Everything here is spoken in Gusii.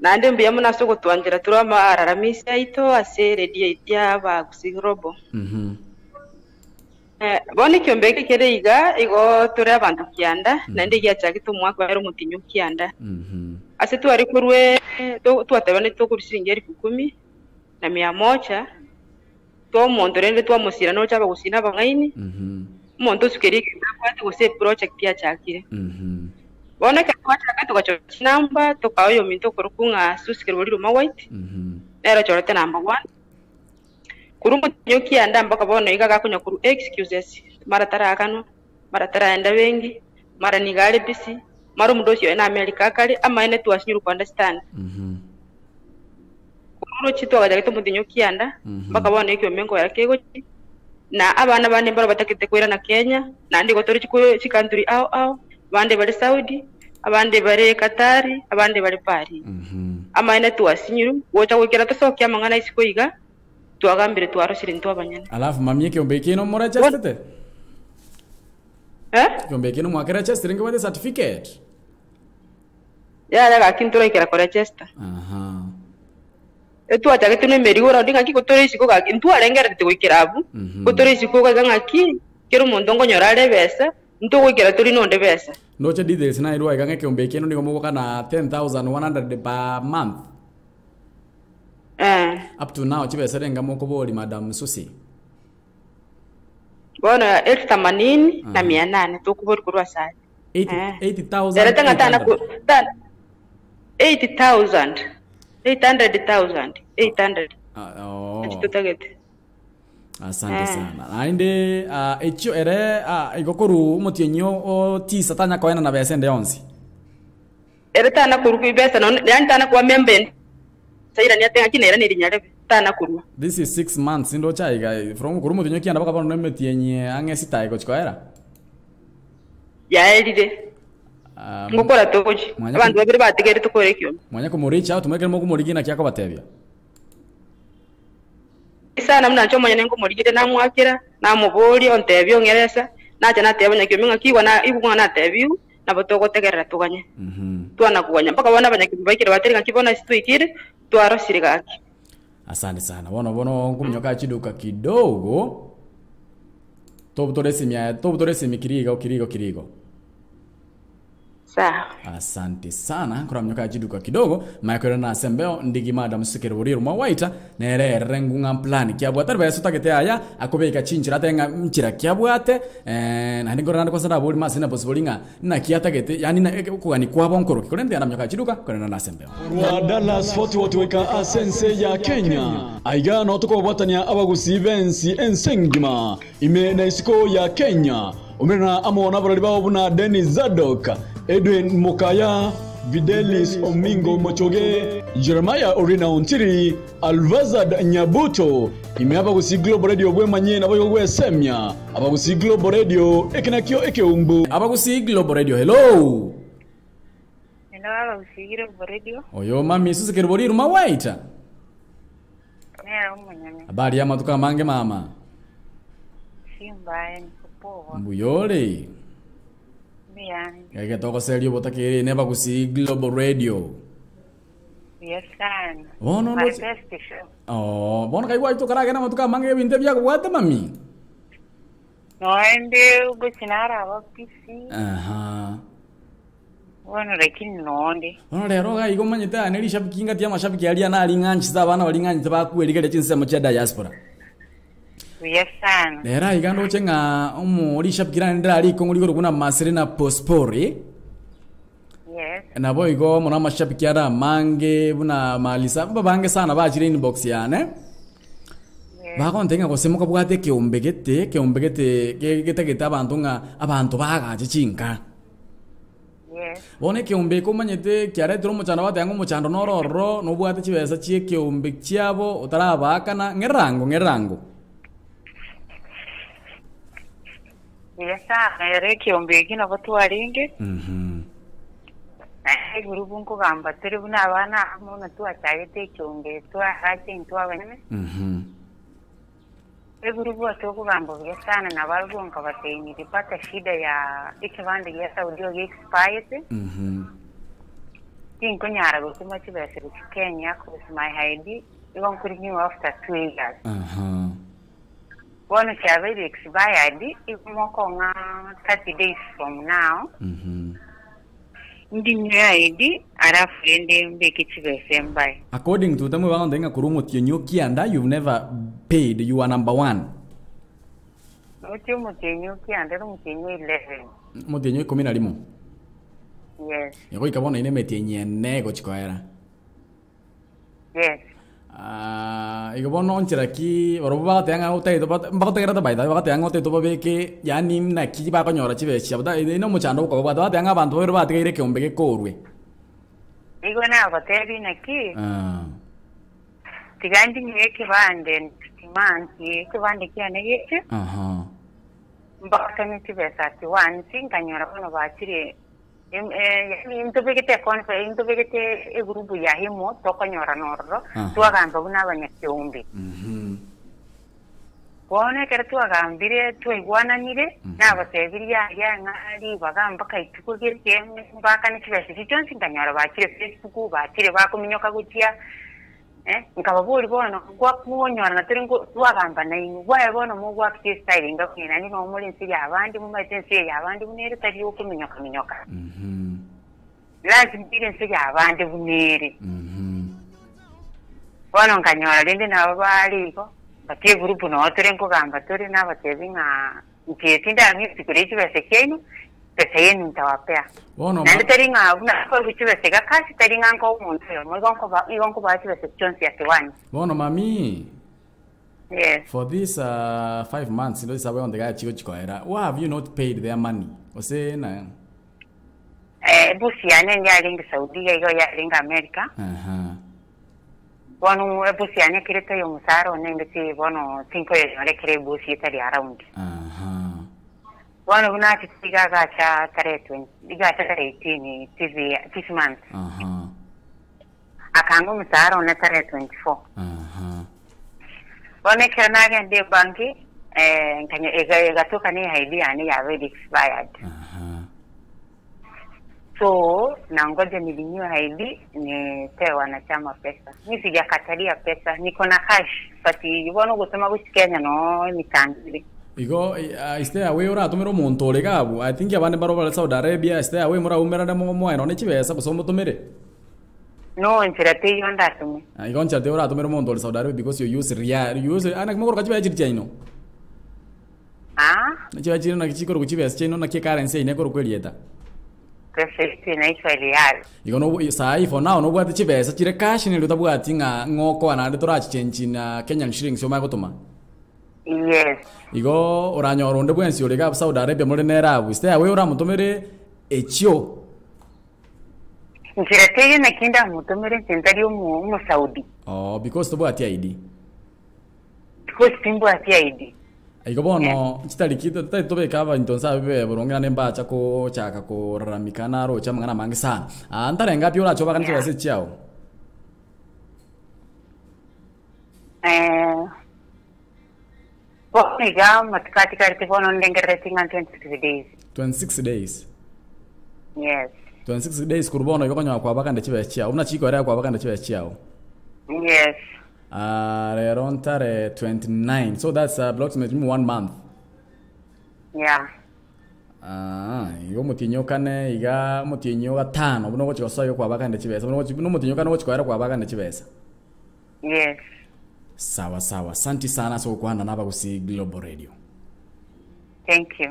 Naende mbuya mono ase ogotwanchera tore amararamisi aito ase eredio yaito ya Abagusii Global. Bono ekiombe eke kere iga, igo tore abanto kianda, naende giachagete omwaka oere omotinyu kianda. Ase tware korwa twatebaneti tokorwa chiringi elfu kumi na mia moja, twa omonto rende twamosira nocha abagusii na abang'aini, omonto osukerie egento abwate gose eproject achakire. Bono ekero twachaka togachora chinamba, tokaa oyominto okorokwa ng'a Susi Kerubori Ruma White, nere ochorete number one. Korwa omotienyi o kianda mpaka bono iga agakonya korwa excuses, mara tarakanwa, mara taraenda benki, mara nigo are busy, mara omodosi oye na America akare, amaene twasinyirwe ko understand. Korwa oroche twagachagete omotienyi o kianda, mpaka bono ekiombe nkoera kegochia, na abana bande mbaro batagete koirana Kenya, naende igo tore chiko chicountry ao ao, abande bare Saudi, abande bare Qatar, abande bare Paris. Amaene twasinyirwe, gocha goikera tosokie amang'ana isiko iga, twagambire twarosire intwe abanyene. Alafu mami ekeombe eke ino morechestete? Eh? Ekeombe eke ino mwakerechestire nkebwate certificate? Yaya gaki ntoraikera korechesta. Aha. Etwachagete na emerigo round ng'aki gotore isiko gaki ntwarengererete goikera abwo, gotore isiko iga ng'aki kera omonto nkonyora are ebesa, ntogoikera tori nonde besa. Ndoche details nairwe aiga ng'a ekeombe eke ino nigo mogokana 10,100 per month. Eh. Up to now chibesa renga mokobori Madam Susi? Bono elfu themanini na mia nane tokobori korwa ase aye. Eh. Ere tang'a tana 80,800. ko tana 80,000 800,000 800 Ah, oh. Eki totagete. Asante Eh. sana. Naende ah, echio ere ah, igo korwa omotienyi o o tisa tanya koena na besa ende yonsi. Ere tana korwa ibesa nonye yaani tana koa member ende sairani ate ng'aki nere nerinyarebe tana korwa. This is 6 months ndoche aiga from korwa omotienyi o kianda mpaka bono nemetienyi ang'e sita egochi koera. Yaerire. Ah, Ngokora togochi. Mwanya Abanto babere batigaire tokore ekiombe. Mwanya komo reach out mwekere mokomorigia naki akobatebia. Sana buna inche omonyene nkomorigereria namwakera, namoboria, ontebia ong'eresa, nacha nateba abanyakiombe ng'aki igwa na igwa ng'a natebiwu, nabo togotegerera toganye. Twana koganya mpaka bono abanyakiombe baikire batebire ng'aki bono ase twaikire, twarosire gaki. Asante sana. Bono bono nkominyoka chiduka kidogo. Tobutore esimi aye, tobutore esimi kirigo kirigo kirigo. Sawa. Asante sana nkoraminyoka chiduka kidogo maye na ase embeo ndigi madam sikere boriro mwawaita nere erere ngung'a plan kiabwate ribeso tagete aya akobeka chinchera ate ng'a nchera kiabwate eh, naende nkorora naende kwanza ndabori mase na possible ng'a naki atagete yani na okogani kwabo nkoroki korende naminyoka chiduka korenda na ase embeo. Korwa Dallas Fort Worth goika ase ense ya Kenya, aiga nao tokobwatania abagusii b'ensi ense engima, ime na isiko ya Kenya. Omerana amo nabarori bao buna Dennis Zadok, Edwin Mokaya, Videlis Omingo Mochoge, Jeremiah Orina Ontiri, Alvazad Nyabuto, ime Abagusii Global Radio bwemanyie naboigo gwesemia. Abagusii Global Radio, eke nakio ekeumbu. Abagusii Global Radio, hello! Hello Abagusii Global Radio. Oyo mami Susi Kerubori Iruma waita. Nere omonyene. Habari ya matuko amange mama. Simbaye niko poa. Mbuyore. Mbuyande. Geke togoseria obotakeri ne Abagusii Global Radio. Buya sana. Bono My ndoche. best show. Oh, bono kaigwa aito karagenda amatuko amange ebinto ebiakobwate mami. Noende gochi naraba busy. Aha. Bono lakini nonde. Bono rero iga igo omanyete aya ne rishabiki ngati amashabiki aria naring'anchete abana baria ng'anchete bakwerigeria chinsemo chia diaspora. Buya sana. Rero aiga ndoche ng'a omo rishabiki rane ndirari rikong'u rigoro buna Masire na Pospori. Yes. Nabo igo mono amashabiki are amange buna Malisa babange sana bachire inbox yane. Yes. Bagontebia ng'a gose mokabwate ekeombe gete, ekeombe gete getagete abanto ng'a abanto bagache chinka. Yes. Bono ekeombe eke omanyete kiaretire omochando bateba ng'a omochando noro ororo nobwate chibesa chi'ekeombe chiabo otarabaakana ng'erango ng'erango. Buya sana ere ekeombe eki nabo twarenge. Mhm. Naende egurupu nkogamba tore buna abana amo buna twachagete ekeombe twagacha intwe abanyene. Mhm. Egurupu ase okogamba buya sana nabarobwo nkabatebia nilipata shida ya ekebande gia Saudi ogia expired. Mhm. Tinkonyara gotoma chibesa gochia Kenya cause my ID igo nkorenew after 2 years. Bono chiabeire expired igo mokong'a 30 days from now ndinywe ID alafu rende mbeke chibesa mbae. According to them bagonte ng'a korwa omotienyi o kianda you've never paid, you are number one. Oche omotienyi o kianda ere omotienyi o 11. Omotienyi o ikomi na rimo. Yes. Goika bono ine emetienyi ene egochi koera. Yes. Ah, igo bono nchera ki barobwo bagoteba ng'a otagete bat mbagotegerete by the way bagoteba ng'a otagete obabeke yaani naki bakonyora chibesa chiabo ta ere nomochando okobabwata bagoteba ng'a abanto babere batigaire ekeombe gekorwe. Igo nagotebi naki, Ah. tiga ndinywe ekebande next month, ekebande kiane geche, Aha. mbakane chibesa at once, nkanyora bono bachire Yaani ntobegete econfe ntobegete egurupu ya himo tokonyorana ororo, twagamba buna abanyakeombe. Bono ekero twagambire twaigwananire, nabatebirie yaya ng'a ribaga mpaka ituko gete mbakane chibesa echio chionsi nkanyora bachire Facebook, bachire bakominyoka gochia. Nkababoria bono, Nkonyorana tore twagamba nainwe, bwaye bono mogwakire estyle enga buna eye, naende nabo more ense y'abande, momaete ense eye y'abande buna ere, tari okominyoka-minyoka. Lazima ere ense y'abande buna ere. Bono nkanyora rende nabo bare igo, but egurupu noo tore nkogamba tore, nabatebi ng'a Inche tindang'e rituko rie chibesa chiaino, pesa yenu ntawapea. Bono Naende tari ng'a buna nkoegwa chibesa iga kasi, tari ng'a nkoa omonto oyomo, igo nkoba igo nkobaa chibesa chionsi ase once. Bono mami, Yes. for this 5 months ndo chisabu yonde iga chigochi koera, why have you not paid their money? Gose na Ebusi yane yarenge Saudi iga igo yarenge America. Bono ebusi yane ekero etaiyo omosara one engaki bono tinkoyenyora ekero ebusi etari around. Bono buna achete iga agacha tarehe 20 iga acha tarehe 18 this year this month. Akanga omosara one tarehe 24. Bono ekero nagenda ebanki nkanya egatoka ne ID yane yabeire expired. So nangoja nilinyiwe ID nipee wanachama pesa. Mi sijakatalia pesa, niko na cash but bono ogotoma gochia Kenya noo emichando ere. Igo is there a way oratomere omonto ore iga abwo? I think abande mbaro bare Saudi Arabia, is there a way moraumerane momoe nonye chibesa gose omotomere? No nchera teiyo ndatome. Ah, igo nchera teiyo oratomere omonto ore Saudi Arabia because you use riyal, you use, ah naki mogoroka chibesa chiria chiaino? Ah. Chibe chire naki chikorokwa chibesa chiaino naki ecurrency yaino ekorokwa erieta. Pesa yetu inaitwa riyal. Igo nobu sahi for now nobwate chibesa chire cash neri otabwati ng'a ng'okoa naende torachichenchi na Kenyan shillings omanye gotoma. Yes. Igo oranyore onde bwensi ore iga Saudi Arabia more nere abwo is there a way oramotomere echio? Nchera teiyo naki ndamotomere inche ntari omo omosaudi. Oh because tobwati ID. Because timbwati ID. Igo bono chitariki totari tobeke abanto nse abe boronge naende mbacha kochaka koraramika naroche amang'ana amange sana. Aa ntarenga pi orache obakane chibesa echi chiao? Eh, bono iga amatuko atigarete bono ndengerereti ng'a 26 days. 26 days. Yes. 26 days korwa bono igo okonyora kwabakande chibesa chiao. Buna chikoera kwabakande chibesa chiao. Yes. Ah, rero ntare 29 so that's approximately one month. Yeah. Ah, igo omotienyi o kane iga omotienyi o gatano buna ogochi gosoa igo kwabakande chibesa buna ogochi buna omotienyi o kane ogochi koera kwabakande chibesa. Yes. Sawa sawa, asanti sana ase gokwana na Abagusii Global Radio. Thank you.